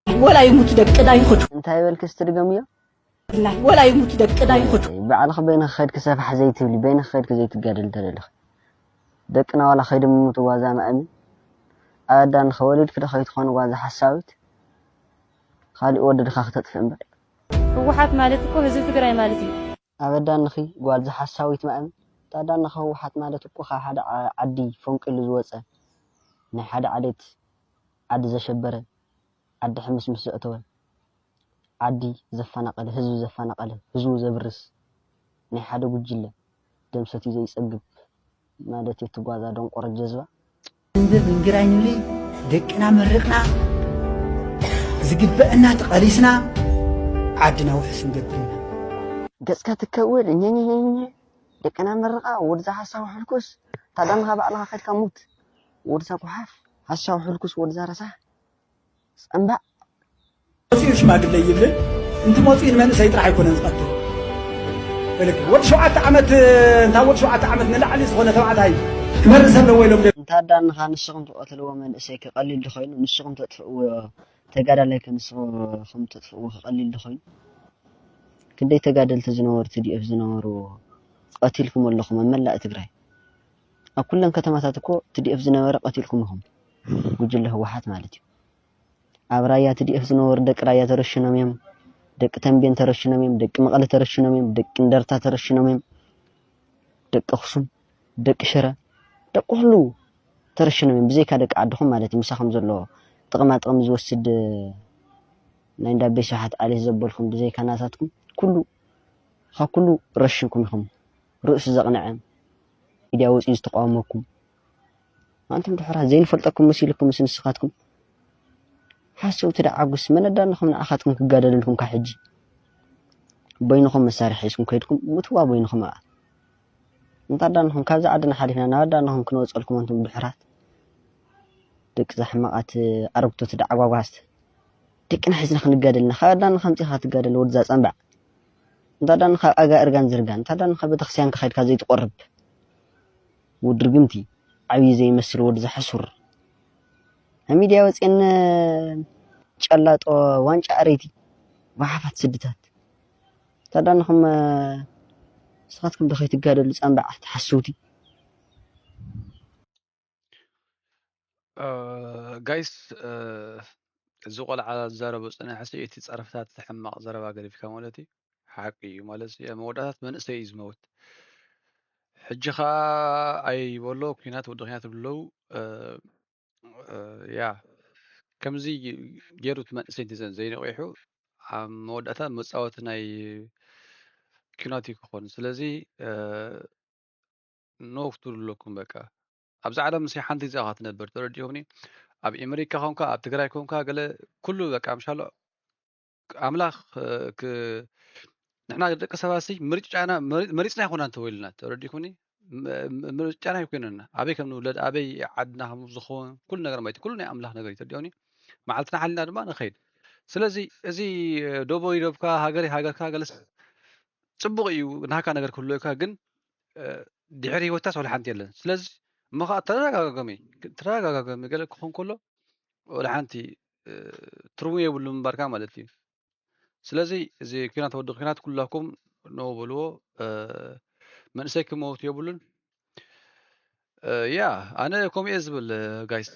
ወላ ይሙቱ ደቅና ይኸዱ። እንታይ በልኪ እስቲ ድገምዮ? ወላ ይሙቱ ደቅና ይኸዱ። ባዕልኺ በይንኺ ከድኪ ሰፋሕ ዘይትብሊ፣ በይንኺ ከድኪ ዘይትጋደሊ ተደለኺ፣ ደቅና ዋላ ከይዶም ይሙቱ ጓዛ ማእሚ። ኣዳንኺ ወሊድኪ ዶ ከይትኾኒ ጓዛ ሓሳዊት? ካሊእ ወዲ ድኻ ክተጥፍእ እምበር። ህወሓት ማለት እኮ ህዝቢ ትግራይ ማለት እዩ። ኣበዳንኺ ጓል ዝሓሳዊት ማእሚ። ታዳንኺ ህወሓት ማለት እኮ ካብ ሓደ ዓ- ዓዲ ፈንቂሉ ዝወፀ፣ ናይ ሓደ ዓሌት ዓዲ ዘሸበረ፣ ዓዲ ሕምስምስ ዘእተወ፣ ዓዲ ዘፈናቐለ፣ ህዝቢ ዘፈናቐለ፣ ህዝቡ ዘብርስ፣ ናይ ሓደ ጉጅለ ደም ሰትዩ ዘይፀግብ ማለት እዩ። እቲ ጓዛ ደንቆሮ ጀዝባ። እንብር እንግራይ ንብሊ ደቅና መርቕና ዝግበአና ተቐሊስና ዓድና ውሕስ ንገብር ኢና። ገፅካ ትከወል እኘኘኘኘ። ደቅና መርቓ ወድዛ ሓሳዊ ሕልኩስ። ታዳንኻ ባዕልኻ ከድካ ሙት። ወድዛ ጓሓፍ ሓሳዊ ሕልኩስ ወድዛ ረሳሕ ፀምባዕ። መፅኡ ሽማግለ ይብልን እንት መፅኡ ንመንእሰይ ጥራሕ ኣይኮነን ዝቐትል። በልክ ወዲ ሸውዓተ ዓመት እንታ ወዲ ሸውዓተ ዓመት ንላዕሊ ዝኾነ ተባዕታይ ክመርስ ኣለዎ ኢሎም ደ- እንታ ኣዳንኻ ንስኹም ትቐትልዎ መንእሰይ ክቐሊል ዶ ኮይኑ ንስኹም ተጥፍእዎ ተጋዳላይ ከ ንስኹም ተጥፍእዎ ክቐሊል ዶ ኮይኑ? ክንደይ ተጋደልቲ ዝነበሩ ቲዲኤፍ ዝነበሩ ቀቲልኩም ኣለኹም ኣብ መላእ ትግራይ። ኣብ ኩለን ከተማታት እኮ ቲዲኤፍ ዝነበረ ቀቲልኩም ኢኹም። ጉጅለ ህወሓት ማለት እዩ። ኣብ ራያ ቲዲኤፍ ዝነበሩ ደቂ ራያ ተረሽኖም እዮም። ደቂ ተንቤን ተረሽኖም እዮም። ደቂ መቐለ ተረሽኖም እዮም። ደቂ እንደርታ ተረሽኖም እዮም። ደቂ ኣኽሱም፣ ደቂ ሽረ፣ ደቂ ኩሉ ተረሽኖም እዮም። ብዘይካ ደቂ ዓድኹም ማለት እዩ። ምሳኹም ዘሎ ጥቕማ ጥቕሚ ዝወስድ ናይ እንዳበይ ስብሓት ዓሌት ዘበልኩም ብዘይካ ናታትኩም ኩሉ ካብ ኩሉ ረሽንኩም ኢኹም። ርእሱ ዘቕንዐ ሚድያ ወፂኡ ዝተቃወመኩም ኣንቱም ድሑራት ዘይንፈልጠኩም መሲልኩም ምስ ንስኻትኩም ሓሰውቲ ደዓጉስ መን ኣዳንኹም ንዓኻትኩም ክጋደለልኩም ካብ ሕጂ በይንኹም መሳርሒ ሒዝኩም ከይድኩም ሙትዋ በይንኹም ኣኣ እንተ ኣዳንኹም ካብዛ ዓድና ሓሊፍና ናብ ኣዳንኹም ክንወፀልኩም ኣንቱም ድሑራት ደቂ ዛሕማቓት ኣረግቶት ደዓጓጓዝቲ ደቅና ሒዝና ክንጋደልና ካብ ኣዳንኻ ኣምፂኻ ትጋደል ወድዛ ፀምባዕ እንተ ኣዳንኻ ኣጋ እርጋን ዝርጋን እንተ ኣዳንኻ ቤተክርስትያን ከኸድካ ዘይትቆርብ ውድርግምቲ ዓብዪ ዘይመስል ወዲ ዝሓሱር ኣብ ሚድያ ወፅየን ጨላጦ ዋንጫ ኣረይቲ ጓሓፋት ስድታት ታዳንኹም ንስኻትኩም ዶ ከይትጋደሉ ፃምባዕ ትሓስውቲ ጋይስ እዚ ቆልዓ ዝዛረቦ ዝፀናሐ ሲ እቲ ፀረፍታት ሕማቕ ዘረባ ገዲፍካ ማለት እዩ ሓቂ እዩ ማለት እዩ መወዳእታት መንእሰይ እዩ ዝመውት ሕጂ ከዓ ኣይበሎ ኩናት ወዲ ኩናት ብለው ያ ከምዚ ገይሩ እቲ መንእሰይ እንተ ዘይነቂሑ ኣብ መወዳእታ መፃወቲ ናይ ኩናት እዩ ክኾን ስለዚ ኖ ክትብሉ ኣለኩም በቃ ኣብዛ ዓለም ሲ ሓንቲ ግዜ ኢኻ ትነብር ተረዲኹምኒ ኣብ ኤመሪካ ኮንካ ኣብ ትግራይ ኮንካ ገለ ኩሉ በቃ ምሻሎ ኣምላኽ ንሕና ደቂ ሰባት ሲ ምርጫና መሪፅና ይኮና እንተወይልና ተረዲኹኒ ምርጫና ይኮነና ኣበይ ከም ንውለድ ኣበይ ዓድና ከም ዝኸውን ኩሉ ነገር ማለት ኩሉ ናይ ኣምላኽ ነገር እዩ ተረዲኹኒ መዓልትና ሓሊና ድማ ንኸይድ ስለዚ እዚ ዶቦ ይደብካ ሃገር ሃገርካ ገለስ ፅቡቅ እዩ ናካ ነገር ክህልወካ ግን ድሕሪ ህይወትካስ ወላ ሓንቲ የለን ስለዚ እሞ ከዓ ተደጋጋሚ ተደጋጋሚ ገለ ክኾን ከሎ ወላ ሓንቲ ትርጉም የብሉ ምንባርካ ማለት እዩ ስለዚ እዚ ኩናት ወዲ ኩናት ኩላኩም ነው በልዎ መንእሰይ ክመውት የብሉን ያ ኣነ ከምኡ እየ ዝብል ጋይስ